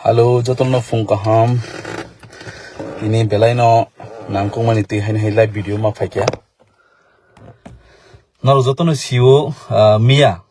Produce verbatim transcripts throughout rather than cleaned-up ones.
Alo, jotono phung kaham. Ini belai no nangkukmani twi haino hai live video ma phaikya. Norok jotono sio, ah, miya.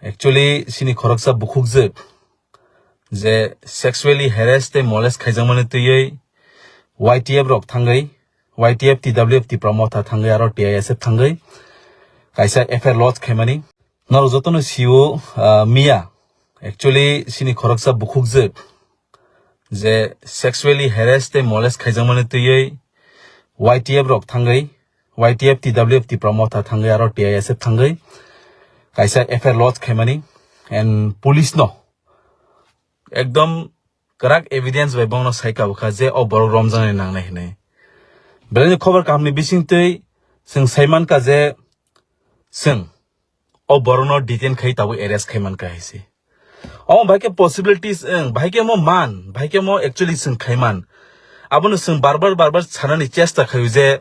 Actually, sini khoroksa bukhukjwk je sexually harass tei molest khaijakmani twiwi Y T F rok thangwi, Y T F, T W F, Tipra Motha thangwi aro T I S F thangwi kaisa F I R lodge khaimani. Norok jotono sio, ah, miya. Actually, sini khoroksa bukhukjwk je sexually harass tei molest khaijakmani twiwi Y T F rok thangwi, Y T F, T W F, Tipra Motha thangwi aro T I S F thangwi kaisa F I R lodge khaimani and police no ekdom kwrak evidence bai bono sai kabukha je o borok romjaknai nangnai hinwi. Belai ni khobor kahamni bisingtwi chwng sai mankha je chwng o borokno detain khai tabuk arrest khai mankha hai se. Omo bahai khe possibilities wng, bahai khe omo man, bahai khe omo actually chwng khai man. Abono chwng bar bar, bar bar sanani chesta khaio je,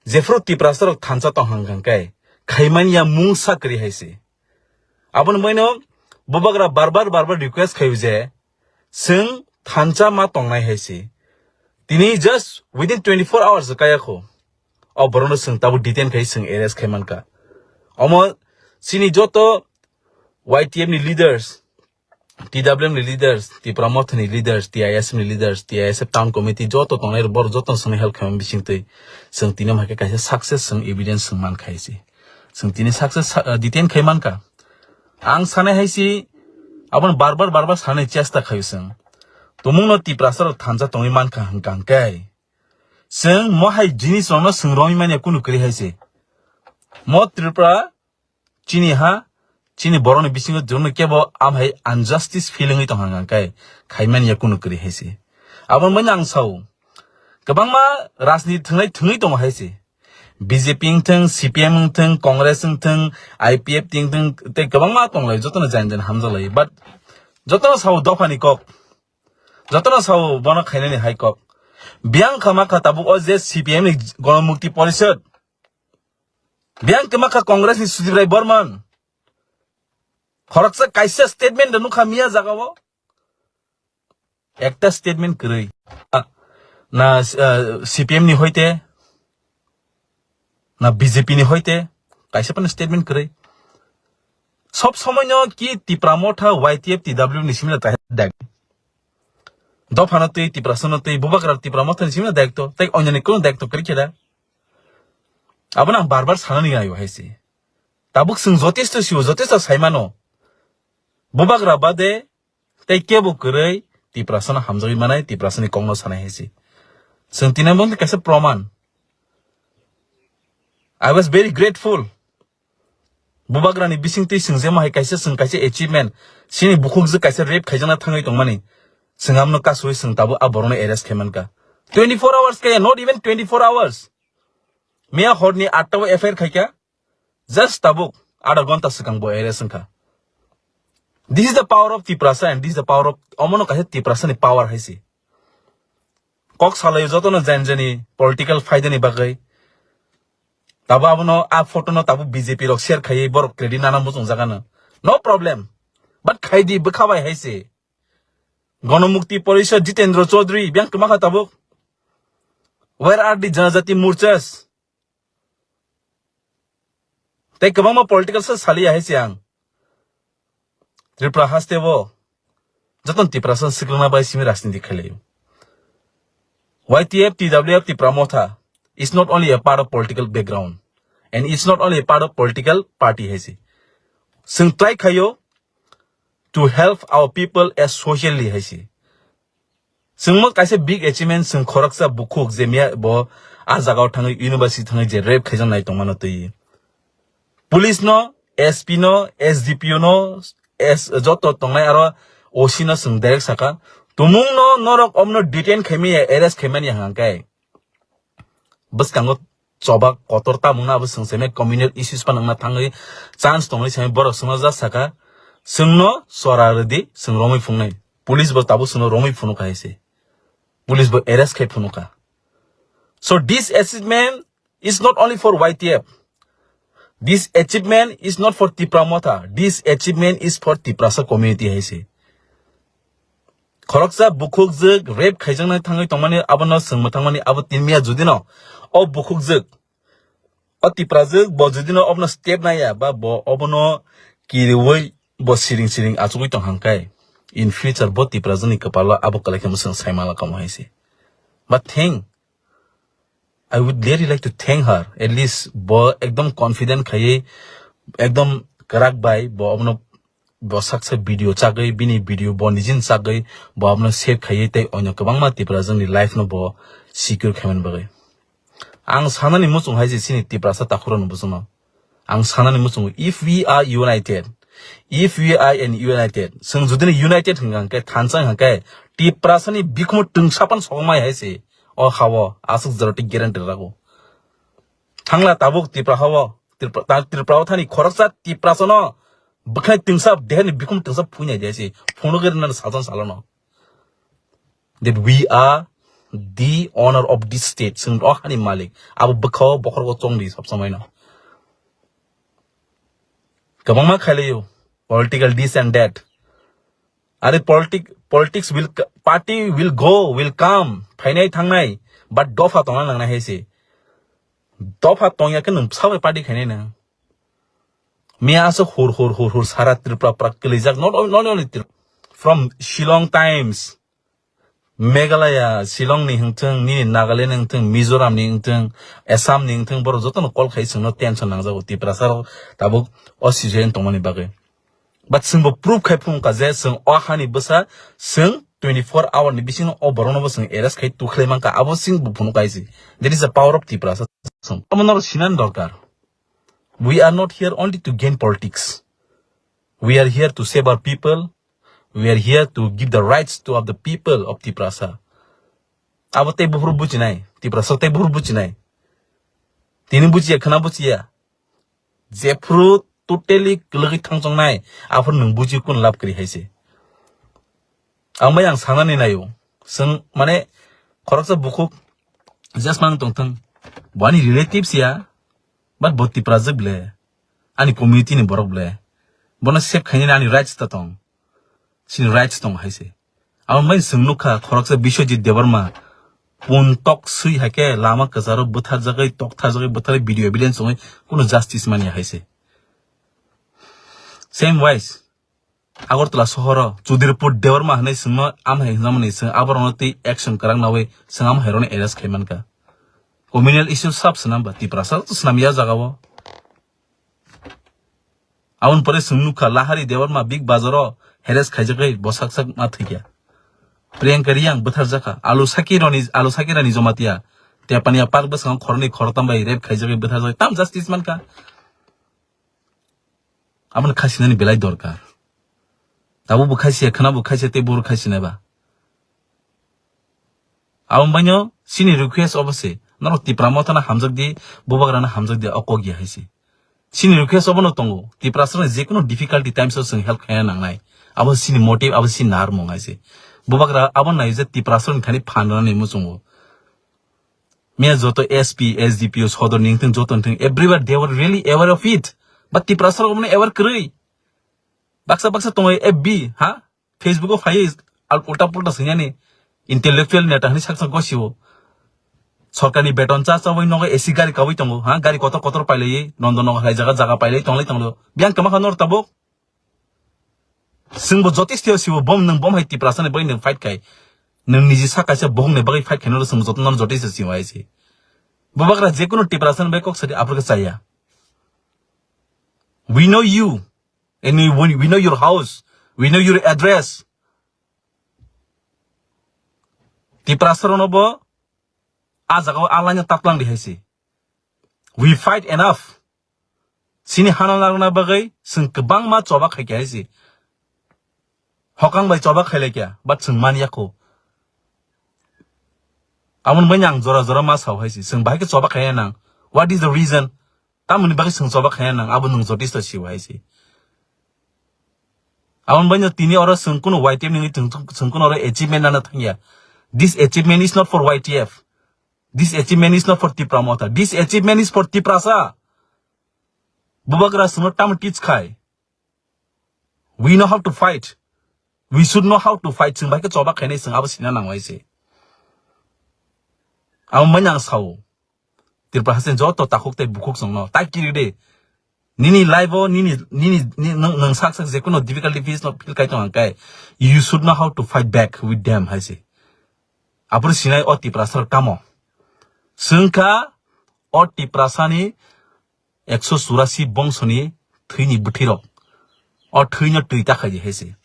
jephru Tiprasa rok thansa tong hang hang khe, khaimani ya mungsa kwrwi hai se. Aboni baino bubagra bar bar, bar bar request khaio je, chwng thansa ma tongnai hai se. Tini just within twenty-four hours kaya kho. O borokno chwng tabuk detain khai chwng arrest khai mankha. Omo chini joto Y T F ni leaders, T W F ni leaders, Tipra Motha ni leaders, T I S F ni leaders, T I S F town committee joto tongnai rok borok joto chwngno help khaimani bisingtwi chwng tini hai khe kaisa success chwng evidence chwng mankha hai se. Chwng tini success sa-, detain khai mankha. Ang sanai hai se, abono bar bar, bar bar sanai chesta khaio chwng. Tumungno Tiprasa rok thansa tongwi mankha hwnkha hwnkhe. Chwng mo hai jinis rokno chwng romwi manya kunu kwrwi hai se. Mo Tripura chini ha, chini borokni bisingo jono kebo am hai injustice feeling wi tong hang hang kai khai manya kunu kwrwi hai se. Aboni manya ang sao. Kwbangma rajniti thwngnai thwngwi tongo hai se. B J P wngthwng, C P M wngthwng, Congress wngthwng, I P F T wngthwng, tei kwbangma tonglai jotono jain jain hamjaklai. But jotono sao dophani kok. Jotono sao bono khainani hai kok. Biyang kha ma kha tabuk o je C P M ni Ganamukti Porishad. Biyang kha ma kha Congress ni Sudip Rai Barman. Khoroksa kaisa statement da nukha miya jaga o. Ekta statement kwrwi. Na, ah, C P M ni hoite, na B J P ni hoite, kaisa phano statement kwrwi. Sob somoino ki Tipra Motha, Y T F, T W ni simina tai dak. Dophano twi, Tiprasano twi, bubagra Tipra Motha ni simina daikto, tai onyani kono daikto kwrwi khe da. Abono ang bar bar sanani ayo hai se. Tabuk chwng jotesto sio, jotesto saimano. Bubagra bade, tei kebo kwrwi Tiprasano hamjagwi manai, Tiprasani kokno sanai hai se. Chwng tini bo kaisa proman. I was very grateful. Bubagrani bisingtwi chwng je ma hai kaisa chwng kaisa achievement. Chini bukhuk je kaisa rape khaijakna thangwi tongmani. Chwng amno kasui chwng tabuk a borokno arrest khai mankha. Twenty-four hours kaya, not even twenty-four hours. Miya horni atta o F I R khaikha. Just tabuk adha ghonta swkang bo arrest wngkha. This is the power of Tiprasa and this is the power of, omono kaisa Tiprasa ni power hai se. Kok salai jotono jen jeni political faida ni bagwi. Tabo abono a photo no tabo B J P rok share khaiwi borok credit nana muchung jagano. No problem. But khaidi bwkha bai hai se. Ganamukti Porishad Jitendra Chaudhary biyang kwma kha tabuk. Where are the Janajati Morchas? Tei kwbangma political se saliya hai se ang. Tripura haste bo jotono Tiprasa swkangna bai simi rajniti khailai. Y T F, T W F, Tipra Motha is not only a part of political background and it's not only a part of political party hai se. Chwng try khaio to help our people as socially hai se. Chwngno kaisa big achievement, chwng khoroksa bukhuk je miya bo a jagao thangwi university thangwi je rape khaijak nai tongmano twi. Police no, S P no, S D P O no, S, joto tongnai aro O C no chwng direct saka, tumungno norok omno detain khaimaya, arrest khaimani hwnkhe. Bwskango choba kotor tamungno abo chwng seme communal issues phano wngna thangwi chance tongwi seme borok chwngno just saka, chwngno chora rwdi, chwng romwi phunuknai. Police bo tabuk chwngno romwi phunukha hai se. Police bo arrest khai phunukha. So this achievement is not only for Y T F. This achievement is not for Tipra Motha. This achievement is for Tiprasa community hai se. Khoroksa bukhukjwk rape khaijaknai thangwi tongmani, abono swngma thangmani, abo tinmiya judino o bukhukjwk, o Tiprajwk bo judino obono step naiya, ba bo obono kiriwi bo siring siring achugwi tong hangkai, in future bo Tiprajwkni kwpalo abo kwlai khe mwswng saimala kamo hai se. But thank, I would really like to thank her. At least bo ekdom confident khaiwi, ekdom kwrak bai bo obono, bo saksa video chagwi, bini video bo nijin chagwi, bo abono save khaiwi tei onyo kwbangma Tiprajwkni life no bo secure khaimani bagwi. Ang sanani muchung hai se chini Tiprasa takhurokno bwswkno. Ang sanani muchungo, if we are united, if we are an united, chwng jodi no united hwnkha hwnkhe, thansa hwnkha hwnkhe, Tiprasani bikhumu twngsa phano sokmai hai se. O ha-o aswk jora tei guarantee rago. Thangla tabuk Tripura ha-o, Tripura, ta-, Tripura o thani khoroksa Tiprasano bwkhwnai twngsa, deharni bikhumu twngsa phuinai de se. Phunugwi rwnani salsan salono. That we are the owner of this state. Chwng o hani malik. Abo bwkha-o bokhorok chongdi sob somai no. Kwbangma khailaiyo. Political this and that. Are politic-, politics will c-, party will go, will come. Phainai thangnai. But dopha tongna nangnai hai se. Dopha tongya khe nwng bwsa bai party khainai nwng. Miya aswk hur hur hur hur sara Tripura pura kwlijak. Not, not only Tripura. From Shillong Times, Meghalaya, Shillong ni hwngthwng, nini Nagaland ni hwngthwng, Mizoram ni hwngthwng, Assam ni hwngthwng, borok jotono call khai chwngno tension nangjago. Tiprasa rok tabuk o situation tongmani bagwi. But chwngbo proof khai phunukha je chwng o hani bwsa, chwng twenty-four hour ni bisingo o borokno bo chwng arrest khai tukhlai mankha, abo chwngbo phunukha hai se. That is the power of Tiprasa. Chwng omo norok sinani dorkar. We are not here only to gain politics. We are here to save our people. We are here to give the rights to of the people of Tiprasa. Abo tei buphuru buchinai, Tiprasa tei buphuru buchinai. Tini buchiya, khwna buchiya. Jephuru totally kwlwgwi thangchongnai, aphuru nwng buchi kun lab kwrwi hai se. Ang bai ang sanani naio. Chwng, mane, khoroksa bukhuk jesmang tongthwng. Bo ani relatives ya, but bo Tiprajwk ble. Ani community ni borok ble. Bono save khainani ani rights ta tong. Chini rights tong hai se. Abo mai chwng nukha khoroksa Biswajit Debbarma pun tok swi hai khe lama kwcharo bwtharjagwi, toktharjagwi, bwtharwi video evidence wngwi kunu justice manya hai se. Same wise, Agartala sohoro Chudirpur Debbarma hinwi chwngno amhai hinjamani chwng aborokno tei action kwrak nawi chwng amhairokno arrest khai mankha. Communal issue sab swnam ba Tiprasa to swnam ya jagao. Aboni pore chwng nukha Lahari Debbarma Big Bazar o harass khaijagwi bwsak sak ma thwikya. Priyanka Riyang bwtharjakha. Alu Sakirani, Alu Sakirani Jamatia Tepania Park bwskango khoroknwi khoroktam bai rape khaijagwi bwtharjakha. Tam justice mankha. Aboni khasinani belai dorkar. Tabuk bo khasiya, khwna bo khasiya, tei bo khasina ba. Abo baino chini request obo se, norok Tipra Motha no hamjak di, Bubagra no hamjak di, o kok ya hai se. Chini request obo no tongo, Tiprasa rok ni jekunu difficulty times o chwng help khaina nangnai. Abo chini motive, abo chini narwkmung hai se. Bubagra abo nai je Tiprasa rok ni thani phan rwnani muchungo. Miya joto S P, S D P O, sodor ni wngthung, joto wngthung, everywhere they were really aware of it. But Tiprasa rok omo no aware kwrwi. Baksa baksa tongo F B, ha? Facebook o phaiwi al-, ulta pulta swinani intellectual neta hwnwi saksa gosio. Sorkarni beton cha chawi nogo A C gari kawi tongo, ha? Gari kotor kotor pailaiwi, nondo nogo hai jaga jaga pailaiwi tonglai tonglo. Biyang kwma kha nor tabuk. Chwngbo jotisti o sibo bom nwng bom hai Tiprasa ni bai nwng fight khai. Nwng niji sa kaisa bohong ni bagwi fight khai noro chwng joto nor jotisti o sibo hai se. Bubagra jekunu Tiprasa ni bai kok sadi aphuru khe chaya. We know you. And we, we know your house. We know your address. Tiprasa rokno bo a jaga o a line o taplang di hai se. We fight enough. Chini hano narwkna bagwi chwng kwbangma choba khai kha hai se. Hokang bai choba khai lai kha, but chwng man ya kho. Aboni bai ang jora jora ma sao hai se. Chwng bahai khe choba khai ya nang. What is the reason? Tamoni bagwi chwng choba khai ya nang, abo nwng jotisto sibo hai se. Aboni bai no tini oro chwng kuno Y T F ni chwng, chwng kuno oro achievement nana thangya. This achievement is not for Y T F. This achievement is not for Tipra Motha. This achievement is for Tiprasa. Bubagra chwngno tamo teach khai. We know how to fight. We should know how to fight. Chwng bai khe choba khainai, chwng abo sina nang bai se. Abo mai nang sao. Tripura haste joto takhuk tei bukhuk chwngno tai kiri de. Nini life o nini, nini, ni-, nwng, nwng sak sak jekono difficulty face no feel kai tong khe, you should know how to fight back with them hai se. Apor sinai o Tiprasa tamo. Chwng kha o Tiprasani ekso churasi bongsoni thwini bwthwirok. O thwino twi ta khaidi hai se.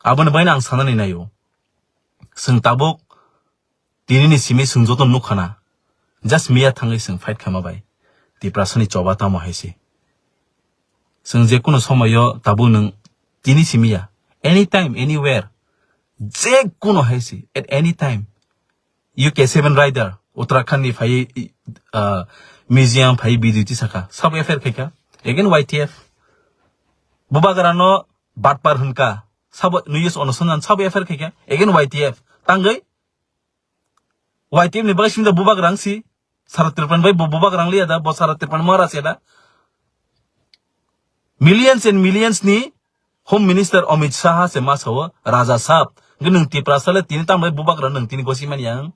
Aboni baino ang sanani naio. Chwng tabuk tinini simi chwng joto nukha na. Just miya thangwi chwng fight khama bai. Tiprasani choba tamo hai se. Chwng je kuno somoyo tabuk nwng tini simi ya. Anytime, anywhere. Je kuno hai se, at any time. U K seven rider, Uttarakhand ni phai, ah, museum phai video ti saka. Sabo F I R khaika. Again Y T F. Bubagra no batpar hwnka. Sabo nuyes onosonan sabo F I R khaika. Again Y T F. Tangwi Y T F ni bagwi simda Bubagra si. Sara Tripura bai bo Bubagra liya da, bo sara Tripura mara se da. Millions and millions ni Home Minister Amit Shah se ma sao, Raja Sahab, hwnkhe nwng Tiprasa le tini tamo bai Bubagra nwng tini gosi mani ang.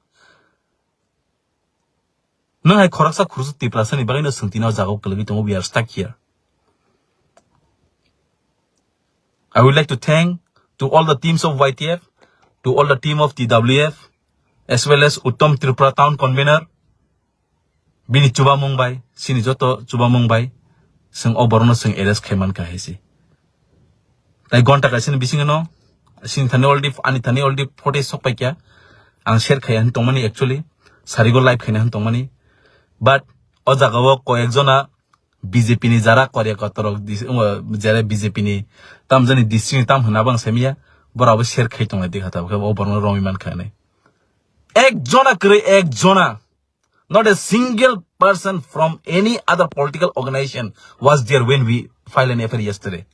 Nwng hai khoroksa khursu Tiprasa ni bagwi no swng tini o jaga o kwlwgwi tongo, we are stuck here. I would like to thank to all the teams of Y T F, to all the team of T W F, as well as Uttam Tripura Town Convener, bini chubamung bai, sini joto chubamung bai, chwng o borokno chwng arrest khai mankha hai se. Tai gonta kaisani bisingo no, sini thani already, ani thani already footage sok paikha, ang share khai hwn tongmani actually, sarigo live khaina hwn tongmani, but o jaga o koyek jona B J P ni jara korya kotorok dis-, o, jere B J P ni tamjani district ni tam hwnna bang semiya, borok abo share khai tonglai dikha tabukhe o borokno romwi mankha hinwi. Ek jona kwrwi, ek jona. Not a single person from any other political organization was there when we filed an F I R yesterday.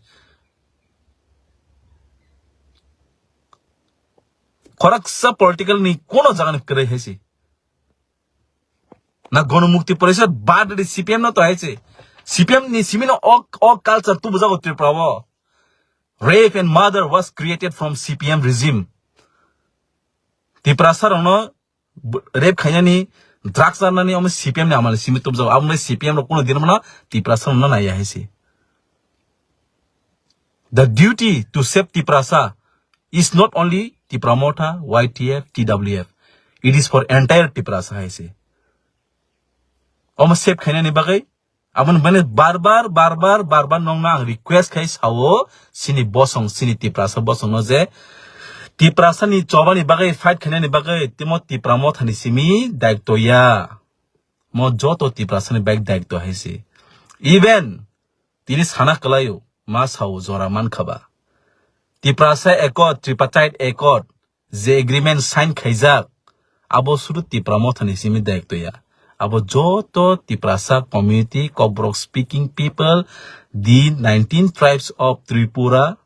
Khoroksa political ni kono jaga ni kwrwi hai se. Na Ganamukti Parishad bad ri C P M no to hai se. C P M ni simi no o, o culture tubujago Tripura o. Rape and murder was created from C P M regime. Tiprasa rokno b-, rape khainani, drugs charnani omo C P M ni amani simi tubjago. Abo C P M rok kono din mano Tiprasa rokno naiya hai se. The duty to save Tiprasa is not only Tipra Motha, Y T F, T W F. It is for entire Tiprasa hai se. Omo save khainani bagwi, aboni bane bar bar, bar bar, bar bar nongno ang request khai sao, sini bosong, sini Tiprasa bosongno je, Tiprasa ni chobani bagwi, fight khainani bagwi, timo Tipra Mothani simi daityo ya. Mo joto Tiprasa ni bagwi daityo hai se. Even tini sana kwlaio, ma sao jora mankha ba. Tiprasa Accord, Tripartite Accord, je agreement sign khaijak, abo sudu Tipra Mothani simi daityo ya. Abo joto Tiprasa community, Kokborok speaking people, the nineteen tribes of Tripura,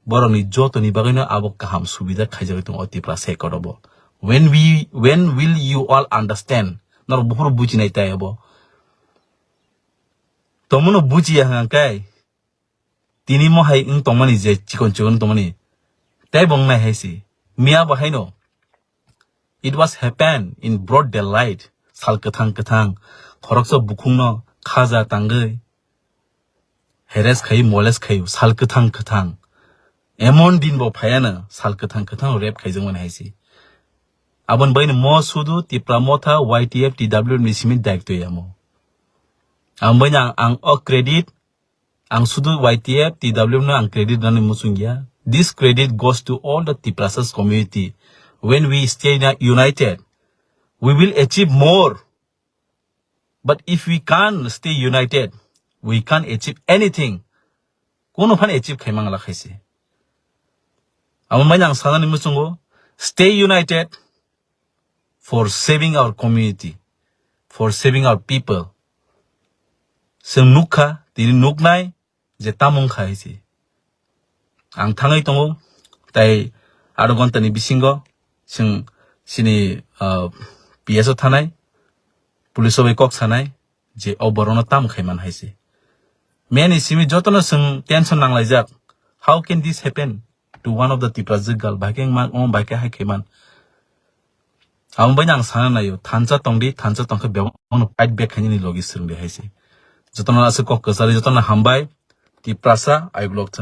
borokni jotoni bagwino abo kaham subida khaijagwi tongo o Tiprasa Accord obo. When we, when will you all understand? Norok buphuru bujinai tai abo. Tomono bujiya hwnkhe, tini mo hai wng tongmani je chikon chikon wng tongmani, tei bo wngnai hai se. Miya bo haino, it was happened in broad daylight, sal kwthang kwthang, khoroksa bukhungno khaja tangwi, harass khai, molest khai, sal kwthang kwthang. Emon din bo phaiano, sal kwthang kwthang rape khaijakmani hai se. Aboni bagwino mo sudu Tipra Motha, Y T F, T W F ni simi daityo ya mo. Ang bagwino ang, ang o credit, ang sudu Y T F, T W F no ang credit rwnani muchung ya. This credit goes to all the Tiprasas community. When we stay na-, united, we will achieve more. But if we can't stay united, we can't achieve anything. Kono phano achieve khai mangla khaise. Amo mai ang sanani muchungo, stay united for saving our community, for saving our people. Chwng nukha, tini nuknai, je tamo wngkha hai se. Ang thangwi tongo, tai adha ghonta ni bisingo chwng chini, ah, P S o thanai, police o bai kok sanai, je o borokno tamo khai man hai se. Meni simi jotono chwng tension nanglaijak, How can this happen to one of the Tiprasa girl? Bahai khe wngma, wng bahai khe hai khe man. Ang bai ang sana nayo, thansa tong di, thansa tong khe bebak no fight back khaini ni logi swrwng di hai se. Jotono aswk kok kwchari, jotono hambai, Tiprasa, I vlog